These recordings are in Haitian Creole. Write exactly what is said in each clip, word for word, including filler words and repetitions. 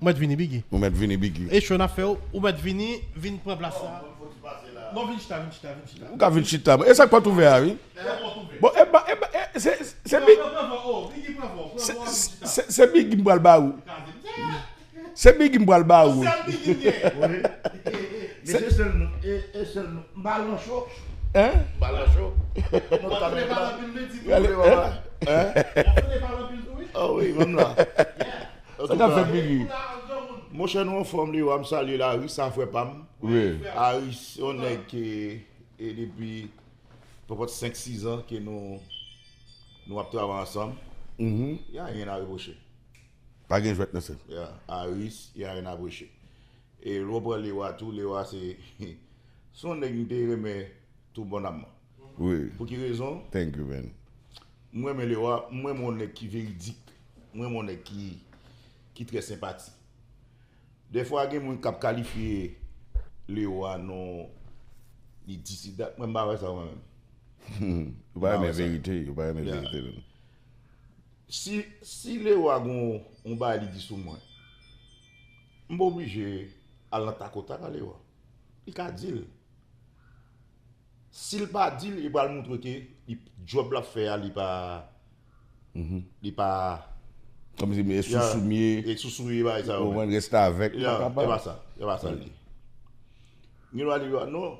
Mwen vini, Biggie. Ou mèt vini, Biggie. E show n ap fè, ou mèt vini, vin pran plas la. Non, vin chita, vin chita, vin chita. Ou ka vin chita. E sa k pòt ouvè a, wi. Bon, e ba, e ba, e, se, se Biggie. Se, se, se Biggie m pral ba ou. Se Biggie m pral ba ou. Mesye, sèl nou, e, e sèl nou. M pa lan cho. Hein? M pa lan cho. Nou ta nou la. Ah wi, menm la. Sa k ap fèt, Biggie? Monchè, nou anfòm, Lewa, m salye Laris, sa frè pa m. Wi. Aris, se yon nèg ke, e depi, poukont senk, sis an ke nou, nou ap travay ansanm. Mhm. Y a rien à reprocher. Pa gen jwèt nan sèn. Yeah, Aris, y a rien à reprocher. E lè w pran Lewa tou, Lewa se, se yon nèg m te renmen tou bon nanm mwen. Wi. Pou ki rezon? Thank you, man. M renmen Lewa, m renmen yon nèg ki veridik. M renmen yon nèg ki, ki trè senpatik. Dèfwa gen moun k ap kalifye Lewa non, li di si dat, mwen m pa wè sa mwen menm. Ou pa renmen verite, ou pa renmen verite, menm. Si, si Lewa gon yon bagay li di sou mwen, m pa oblije al nan takotak a Lewa. Li ka di l. Si l pa di l, li pral montre ke li, djòb l ap fè a, li pa. Li pa. Kòmsi e sousou m ye. E sousou ye, bagay sa yo. Ou konprann, restavèk, m pa Ya, e kapab. pa sa. E pa sa l ye. Gen dwa li, non.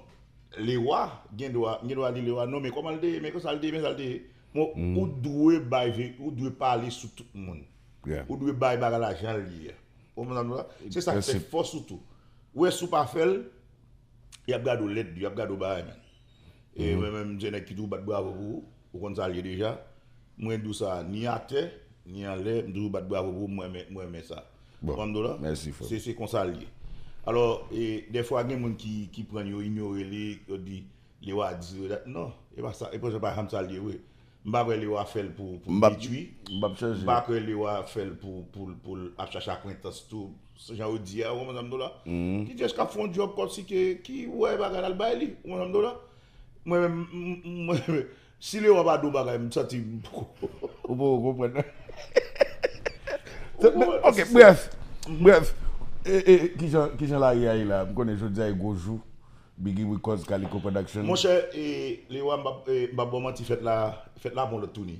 Lewa, gen dwa, gen dwa li Lewa, non, men kòman l te ye, men konsa l te ye, men sa l te ye. Bon, ou dwe bay, ve- ou dwe pale sou tout moun. Yeah. Ou dwe bay bagay la jan l ye. Ou konprann sa m di w la? Se sa k fè fòs ou tou. Ou wè si w pa fè l, y ap gade w lèd, y ap gade w bagay, men. E mwen menm, m se nèg ki toujou bat bravo pou ou, ou konn sa l ye deja. Mwen di w sa, ni atè, ni anlè, m toujou bat bravo pou ou, mwen renmen, mwen renmen sa. Bon, Ou konprann m di w la? Mèsi, frè. Se, se konsa l ye. Alò, e, dèfwa gen moun ki, ki pran l, yo inyore li, yo di, Lewa di, non, e pa sa, e pa janm sa l ye vre. M pa kwè Lewa fè l pou, pou M p ap detwi. M p ap chanje. M pa kwè Lewa fè l pou, pou, pou l ap chache akwentans tou, jan yo di a, ou konprann sa m di w la? Ki jès k ap fè yon djòb kòmsi ke, ki wè bagay la l bay li, ou konprann sa m di w la? Mwen menm, m- m- mwen, si Lewa pa di yon bagay, m santi m. Ou poko konprann. Ok, bref. Bref. E, e, kijan, kijan lari a ye la? M konnen jodi a e gwo jou. Biggie Records, Calico Production. Monchè, e, Lewa, m p ap, e, m p ap ba w manti, fèt la, fèt la pran lòt toune.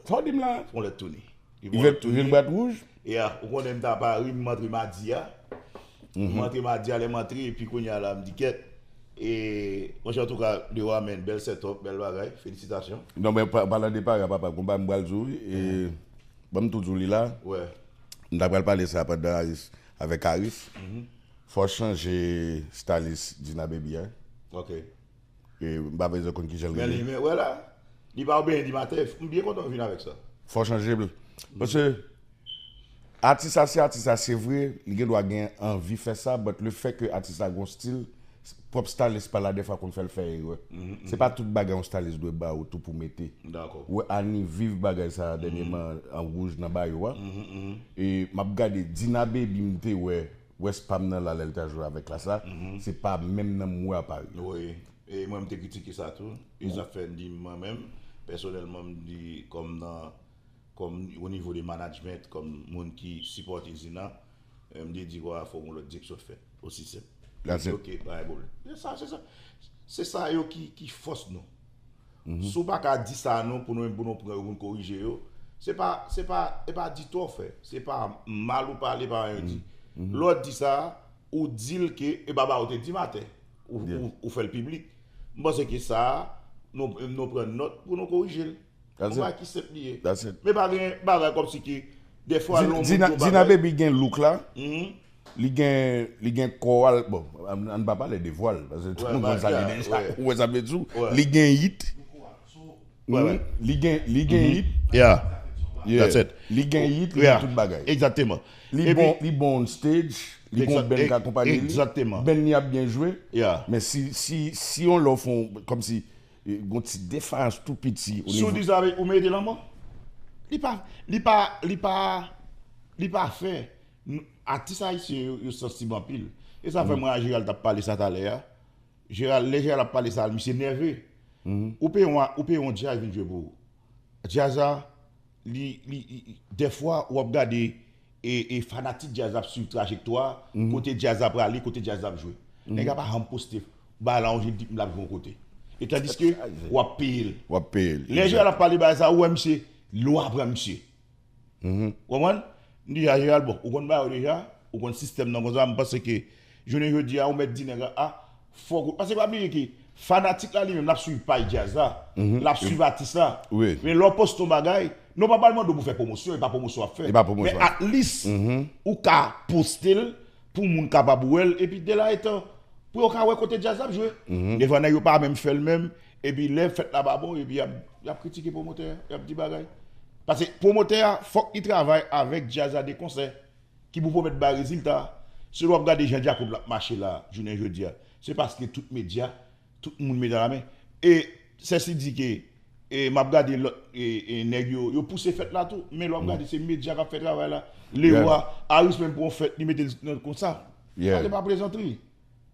Sa w di m la? Pran lòt toune. Li vin, vin bwat wouj? Ya, ou konnen m ta Pari, m antre madi a. M antre madi a, lè m antre, epi kounye a la, m di kèt. E, monchè, antouka, Lewa, man, bèl set up, bèl bagay, felisitasyon. Non, men pa- palan de Pari, papa, konpa m pral di w, wi. E, ban m tou di w li la. Wè. M ta pral pale sa pandan Aris, avèk Aris. Fò chanje stylist Dina Baby a. Ok. E m pa bezwen konn kijan l Men li, rele. men, wè la. Li pa obeyen di maten, m byen kontan w vin avèk sa. Fò chanje l. Paske atis sa se atis sa, se vre, li gen dwa gen anvi fè sa, but le fè ke atis la gon stil, pwòp stylist pa la dèfwa konn fè l fè erè. Se pa tout bagay yon stylist dwe ba ou tou pou mete. Dakò. Ou wè Annie viv bagay sa dènyèman an wouj nan ba yo a. E m ap gade Dina Baby m te wè Wes Pam nan la lè l ta jwe avèk la sa. Se pa menm nan m wè a Pari. Wi. E mwen m te kritike sa tou. E sa fè m di mwen menm, pèsonèlman m di kòm nan, kòm o nivo de management, kòm moun ki sipòte Zina, e, m te di kwa fò yon lòt direksyon fèt. Osi senp. That's it. Ok, pa gen pwoblèm. Se sa, se sa. Se sa yo ki, ki fòs nou. Si w pa ka di sa non pou nou, pou nou pran yo, pou nou korije yo, se pa, se pa, e pa di tò fè. Se pa mal ou pale, pa anyen di. Lè w di sa, ou di l ke e baba ou te di m atè. Ou, ou, ou fè l piblik. M panse ke sa, nou, nou pran nòt pou nou korije l. Yon bagay ki senp li ye. That's it. Men pa gen bagay kòmsi ke dèfwa lè yon moun Dina, di yon Dina bagay. Baby gen look la. Li gen, li gen kò a l. Bon, ann, ann pa pale de vwal, paske tout moun konn sa li deja. Ou wè sa m vle di w? Li gen hit. Li gen, li gen hit. Yeah. Yeah. That's it. Li gen hit, li Yeah. gen tout bagay. Egzakteman. Li bon, li bon on stage, li gon band k akonpanye li. Egzakteman. Band li ap byen jwe. Yeah. Men si, si, si yon lè w fè yon, kòmsi, eh, gon ti defayans tou piti o Si w nivo. Di sa, ou mete l anmò. Li pa, li pa, li pa, li pa fè. Nou, atis ayisyen yo, yo sansib anpil. E sa fè mwen a Gérald t ap pale sa talè a. Gérald, lè Gérald ap pale sa, misye nève. Ou peye yon, ou peye yon djaz vin jwe pou ou. Djaz la, li, li, li, dèfwa, w ap gade, e, e fanatik djaz ap swiv trajektwa, kote djaz la prale, kote djaz la ap jwe. Nèg la pa janm poste bagay la yon jou di m l ap jwe yon kote. E tandiske w ap peye l. W ap peye l. Lè Jeral ap pale bagay sa, ou wè misye, lwa pran misye. Ou konprann? M di a Jeral, bon, ou konn bagay yo deja, ou konn sistèm nan konsa, m panse ke jounen jodi a, ou mèt di nèg la, a, fòk ou, paske pa bliye ke fanatik la li menm, l ap swiv paj djaz la, l ap swiv atis la. Men lè w poste yon bagay, non pa pral mande w pou fè pwomosyon, e pa pwomosyon w ap fè. Men at least, ou ka poste l, pou moun kapab wè l, epi de la etan, pou yo ka wè kote djaz ap jwe. Defwa nèg yo pa menm fè l menm, epi lè fèt la pa bon, epi y ap, y ap kritike pwomotè a, y ap di bagay. Paske pwomotè a, fòk li travay avèk djaz la de konsè, ki pou pwomèt bay rezilta. Si w ap gade jan Djakout la ap mache la, jounen jodi a, se paske tout medya, tout moun mete lamen. E sèsi di ke e, m ap gade lòt e, e, nèg yo, yo pouse fèt la tou, men lè w ap gade se medya k ap fè travay la. Lewa, Aris menm pou yon fèt, li mete l nan konsa. Sa se pa plezantri.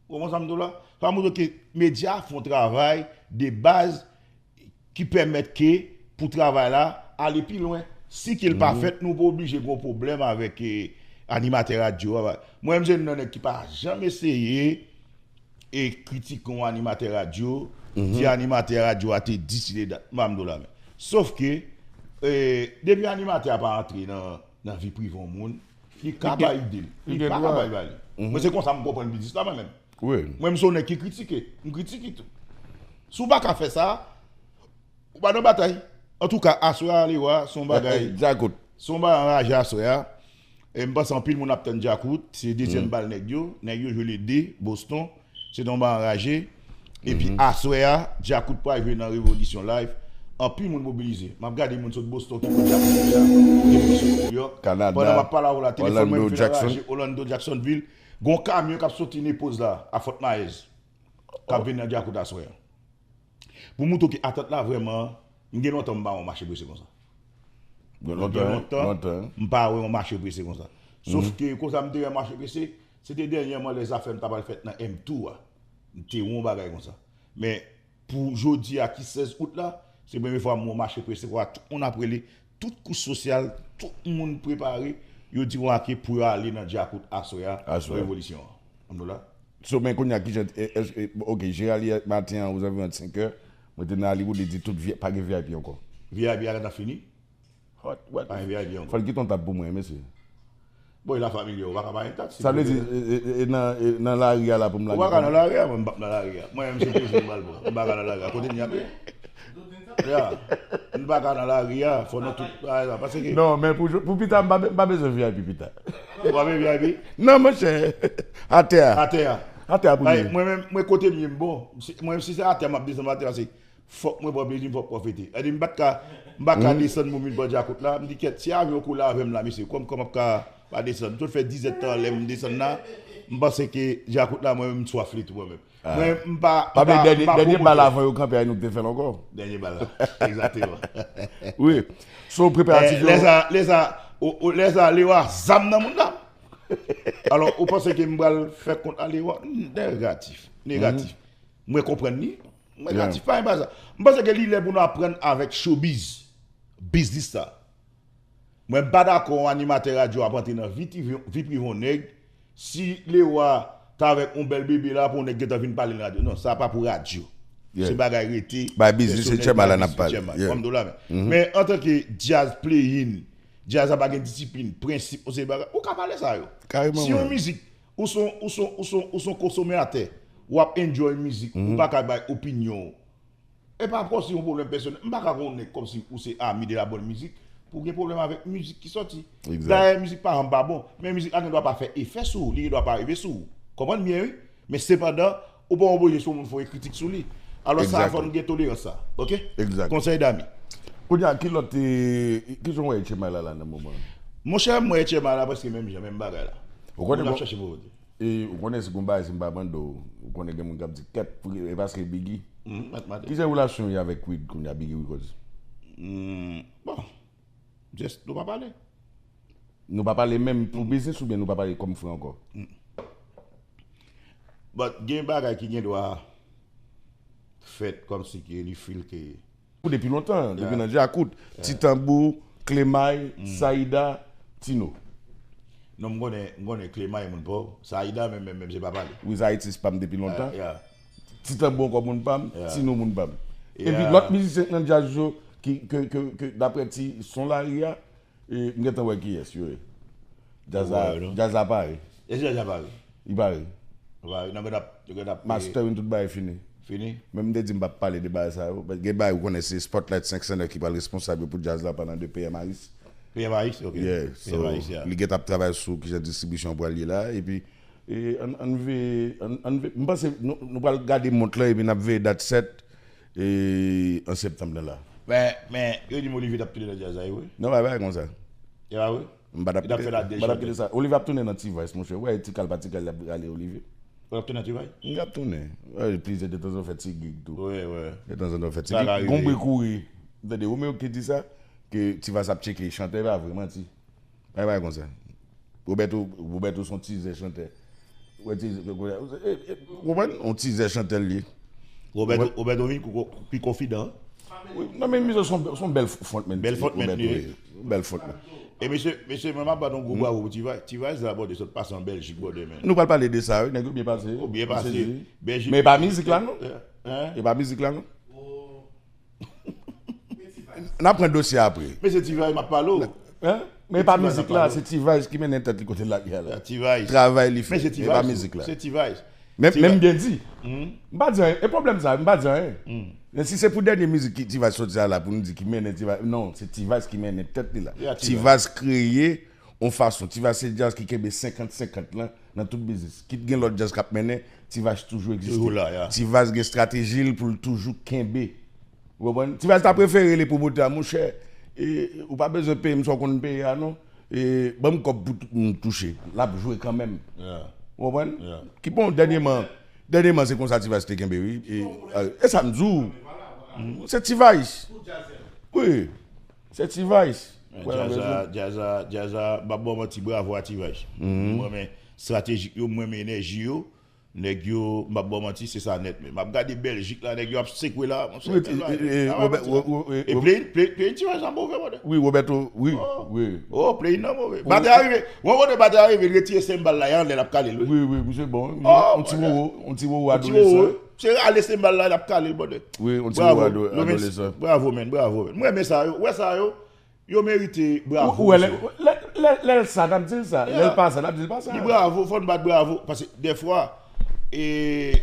Ou konprann sa m di w la? Sa montre ke medya fè yon travay de baz ki pèmèt ke pou travay la ale pi lwen. Si ke l pa fèt, nou pa oblije gen yon pwoblèm avèk e, animatè radyo a. Mwen menm se youn nan nèg ki pa janm eseye e kritike yon animatè radyo, di animatè radyo a te di si de dat, m pa m do la men. Sof ke, e, depi animatè a pa antre nan, nan vi prive yon moun, li ka bay ide l. Li pa ka bay ba li. Mwen se konsa m konprann biznis la mwen menm. Mwen m se yon nèg ki kritike, m kritike tou. Si w pa ka fè sa, ou pa nan batay. Antouka, aswè a Lewa, se yon bagay. Djakout. Se yon bagay anraje aswè a. E m panse anpil moun ap tann Djakout. Se dezyèm bal nèg yo. Nèg yo jwe le de, Boston. Se te yon bagay anraje. Epi aswè a, Djakout pral jwe nan Revolisyon Live. Anpil moun mobilize. M ap gade moun sot Boston ki pran Djakout deja. Gen moun sot New York. Pandan m ap pale avè w la, telefòn mwen vin anraje, Orlando, Jacksonville. Gon kamyon k ap soti Nepoz la, a Fort Myers, k ap vin nan Djakout aswè a. Pou montre w ke atant la vrèman, m gen lontan m pa wè yon mache prese konsa. M gen lontan m pa wè yon mache prese konsa. Sof ke konsa m te wè mache prese, se te dènyèman lè zafè m ta pral fèt nan M two a. M te wè yon bagay konsa. Men pou jodi a ki sèz out la, se premye fwa m wè yon mache prese konsa, tout moun ap rele, tout kouch sosyal, tout moun prepare, yo di w ake pou yo ale nan Djakout aswè a, nan Revolisyon an. Ann nou la? So, men kounye a, kijan, e, èske, e, ok, Jeral yè maten an, ozanviwon senk è, mwen te nan Hollywood, li di tout vi-, pa gen V I P ankò. V I P a gentan fini. What? What? Pa gen V I P ankò. Fò l kite yon tab pou mwen, mesye. Bon, e la familya, ou pa ka pa gen tab. Sa vle di, e, e, e, nan, e, nan lari a la pou m lage. Ou pa ka nan lari a, mwen m p ap nan lari a. Mwen menm se poze m pral pran. M pa ka nan lari a. Kote m y ap ye? Ya. M pa ka nan lari a, fò nou tout bagay la, paske. Non, men pou, pou pita, m pa, m pa bezwen V I P pita. Ou pa bezwen V I P? Non, monchè. Atè a. Atè a. Atè a pou m ye. Mwen menm, mwen kote m ye, m bon. Mwen menm, si se atè a, m ap desann atè a, se fòk mwen pran plezi m, fòk pwofite. Èdi m pa t ka, m pa ka desann pou m vin pran Djakout la. M di kèt, si avyon koule avè m la, mesye, kòm, kòman m ap ka pa desann? M sot fè diz èdtan anlè m desann la. M panse ke Djakout la, mwen menm, m swaf li tou mwen menm. Mwen, m pa, m pa, m pa pwomotè. Dènye bal avan yo kanpe a, nou te fè l ankò. Dènye bal la. Egzakteman. Wi. So, preparatif yo. Lè sa, lè sa, o, o, lè sa, Lewa, zam nan moun la. Alò, ou panse ke m pral fè kont a Lewa? Negatif. Negatif. Mwen konprann li. Mwen negatif, pa gen bagay sa. M panse ke li lè pou nou aprann avèk showbiz. Biznis sa. Mwen m pa dakò yon animatè radyo ap antre nan vi prive, vi prive yon nèg. Si Lewa t avèk yon bèl bebe la, pou yon nèg gentan vin pale nan radyo. Non, sa pa pou radyo. Se bagay rete. Bay biznis, se chairman la n ap pale. Kòm do la men. Men antanke djaz playin, djaz la pa gen disiplin, prensip, yon seri bagay, ou ka pale sa yo. Si yon mizik, ou se yon, ou se yon, ou se yon, ou se yon konsomatè, w ap enjoy mizik, ou pa ka bay opinyon w. E pa kòmsi yon pwoblèm pèsonèl. M pa ka konn nèg kòmsi ou se ami de la bòn mizik pou gen pwoblèm avèk mizik ki sòti. Dayè, mizik pa janm pa bon, men mizik la gen dwa pa fè efè sou ou, li gen dwa pa rive sou ou. Konprann byen, wi. Men sepandan, ou pa oblije si yon moun fè yon kritik sou li. Alò, sa fò n gen tolerans sa. Oke? Konsèy dami. Kounye a, ki lòt, e, kijan w wè H M I la, la, nan moman an? Monchè, m wè H M I la prèske menm jan, menm bagay la. Ou konnen, moun ap chèche pou vote. E ou konnen si gon bagay, si m pa mande w, ou konnen gen moun k ap di kèt, e paske Biggy. Kijan relasyon w ye avèk Wid kounye a, Biggy Records? Bon, just nou pa pale. Nou pa pale menm pou biznis oubyen nou pa pale kòm frè ankò? But gen bagay ki gen dwa fèt kòmsi ke li feel ke Depi lontan, depi nan Djakout, Ti Tanbou, Klemay, Saïda, Tino. Non, m konnen, m konnen Clément e moun pa w. Saïda menm, menm, menm se papa li. Wi, Zaytis pa m depi lontan. Yeah. Ti Tanbou ankò moun pa m, Tino moun pa m. Epi lòt mizisyen k nan djaz yo ki, ke, ke, ke, daprè ti son lari a, e, m gentan wè kiyès yo ye. Djaz la, djaz la pare. Èske djaz la pare? Li pare. Pare. Nan gen ap, gen ap. Mastering, tout bagay fini. Fini? Men m te di m p ap pale de bagay sa yo. Gen bagay ou konnen se Spotlight senk san nèf ki pral responsab yo pou djaz la pandan de P M Harris. P M Harris, ok. Yeah, so, li gentan ap travay sou kijan distribisyon an pral ye la. Epi, e, ann, ann veye, ann, ann veye. M panse nou, nou pral gade mont lan epi n ap veye dat sèt e, an septanm nan la. Men, men, yo di m Olivier t ap tounen nan djaz la, wi. Non, pa, pa konsa. E pa vre? M pa t ap kite sa. Olivier ap tounen nan T-Vice, monchè. Ou wè ti kal pa ti kal l ap ale Olivier. Ou ap tounen nan T-Vice? M ap tounen. Wi, plizyè detanzantan fè ti gig tou. Wi, wi. Detanzantan fè ti gig. Gon bri kouri. M tande Romeo ki te di sa, ke T-Vice ap tcheke chantè, pa vre, manti. Pa, pa konsa. Roberto, Roberto se yon tizè chantè. Ou wè tizè, ou konprann? Yon tizè chantè l ye. Roberto, Roberto vin pi konfidan. Non, men misye se yon bèl frontman. Bèl frontman li ye. Bèl frontman. E mesye, mesye, mwen m ap bat yon gwo bravo pou T-Vice. T-Vice la, brother, sot pase an Bèljik, brother, men. Nou pral pale de sa, wi, nèg yo byen pase. Ou byen pase. Bèljik. Men e pa mizik la, non? E pa mizik la, non? N ap pran dosye a apre. Men se T-Vice m ap pale w. Hein? Men e pa mizik la, se T-Vice ki mennen tèt li kote l ap ye a la. Travay li fè, men e pa mizik la. Se T-Vice. Men, men m byen di. M pa di anyen. E pwoblèm sa, m pa di anyen. Men si se pou dènye mizik ki T-Vice soti a la pou nou di ki mennen T-Vice, non, se T-Vice ki mennen tèt li la. T-Vice kreye yon fason. T-Vice se djaz ki kenbe senkant senkant lan nan tout biznis. Kit gen lòt djaz k ap mennen, T-Vice toujou egziste. T-Vice gen estrateji l pou l toujou kenbe. Ou konprann? T-Vice ta prefere rele pwomotè a, monchè, e, ou pa bezwen peye m sa w konn peye a non. E, ban m kòb pou tou- m touche. L ap jwe kanmenm. Ou konprann? Ki bon, dènyèman, dènyèman se konsa T-Vice te kenbe, wi. E, e sa m di w. Se T-Vice. Wi. Se T-Vice. Djaz la, djaz la, djaz la, m ap ba w manti, bravo a T-Vice. M renmen estratejik yo, m renmen enèji yo. Nèg yo, m ap ba w manti, se sa nèt, men m ap gade Bèljik la, nèg yo ap sekwe la, monchè. E play, play, play T-Vice la move, brother. Wi, Roberto, wi, wi. Oh, play nan move. Batè a rive. Mwen konnen batè a rive, l retire senbal la, e anlè l ap kale l, wi. Wi, wi, misye bon. On ti wowo, on ti wowo adolesan. Se rale senbal la, l ap kale l, brother. Wi, on ti wowo adolesan. Bravo, man, bravo, man. Mwen renmen sa yo. Ou wè sa yo? Yo merite bravo. Ou wè, lè, lè, lè, lè l sa, n ap di l sa. Lè l pa sa, n ap di l pa sa. Li bravo, fò n bat bravo. Paske dèfwa, e,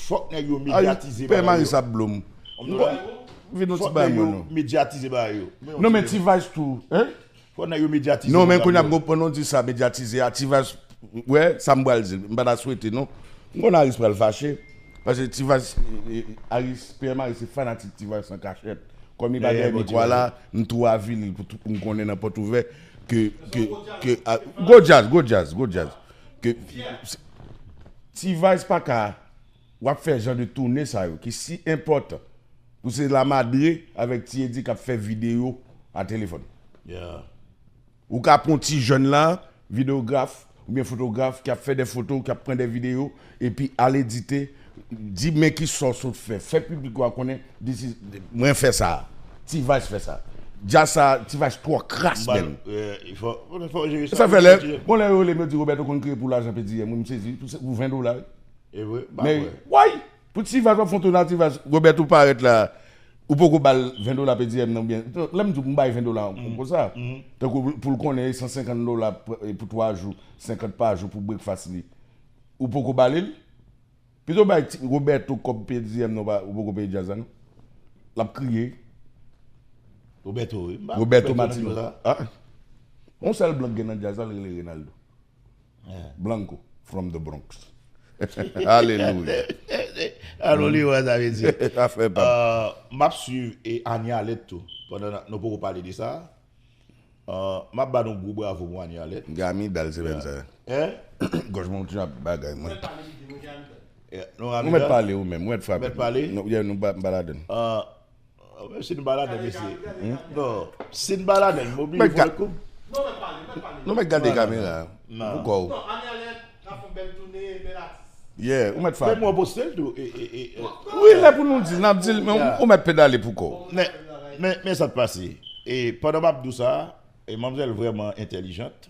fòk nèg yo medyatize bagay yo. Pè Maris ap blo m. Vin yon ti bagay mwen non. Medyatize bagay yo. Non, men T-Vice tou, hein? Fòk nèg yo medyatize. Non, men kounye a m konprann ou di sa, medyatize a, T-Vice, wè, sa m pral di, m pa ta swete non. M konn Aris pral fache. Paske T-Vice, e, e, Aris, P M Aris se fanatik T-Vice an kachèt. Kòm li pa dèyè mikwo a la, m tou avili l pou, pou m konnen nan pòt ouvè ke, ke, ke, a, gwo djaz, gwo djaz, gwo djaz. Ke, T-Vice pa ka, w ap fè jan de toune sa yo, ki si enpòtan. Pou se lamadre avèk Ti Edi k ap fè videyo a telefòn. Ou ka pran ti jèn la, videograf oubyen fotograf ki ap fè de foto, ki ap pran de videyo, epi al edite, di men kisa w sot fè, fè piblik la konnen, this is, mwen fè sa, T-Vice fè sa. Djaz sa, T-Vice twò kras menm. Sa fè lè, bon lè yo rele m yo di Roberto konn kriye pou lajan P D M, wi m sezi, pou ven dola wi. E vre, m pa kwè. Why? Pou T-Vice w ap fè yon toune a T-Vice, Roberto parèt la, ou poko ba l ven dola P D M nan oubyen, lè m di w pou m bay ven dola konsa, tankou pou l konnen e san senkant dola pou twa jou, senkant pa jou pou breakfast li, ou poko ba li l? Pito bay Roberto kòb P D M nan, ou poko peye djaz la non. L ap kriye. Roberto, wi. Roberto Martino. Yon sèl blan k gen nan djaz la, l rele Reynaldo. Blanco from the Bronx. Alelouya. Alon li wè sa vle di. Afè pa m. M ap swiv e Anie Alerte tou. Pandan nou poko pale de sa. M ap ba nou gwo bravo pou Anie Alerte. M gen amidal semèn sa. Gòj mwen kontinye ap bagay mwen. Ou mèt pale ou menm, ou mèt frape. Mèt pale? Non, yeah, nou pa, m pa ladann. Ah, si nou pa ladann, mesye. Non, si nou pa ladann, m oblye fè koub. Nou mèt gade kamera. Pou kò w. Yeah, ou mèt frape. Mwen poste l tou. Wi, lè pou nou di, n ap di l, men ou mèt pedale pou kò w. Men, men, men sa k pase. E pandan m ap di w sa, e manmzèl vrèman entèlijant.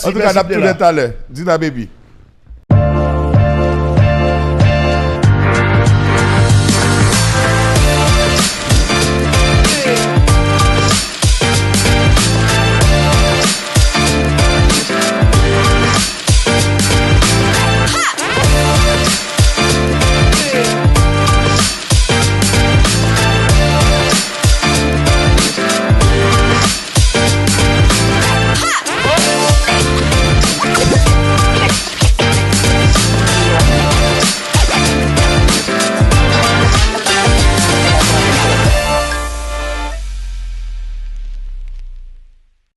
Mèsi, An tou ka, n ap tounen talè. Dina Baby.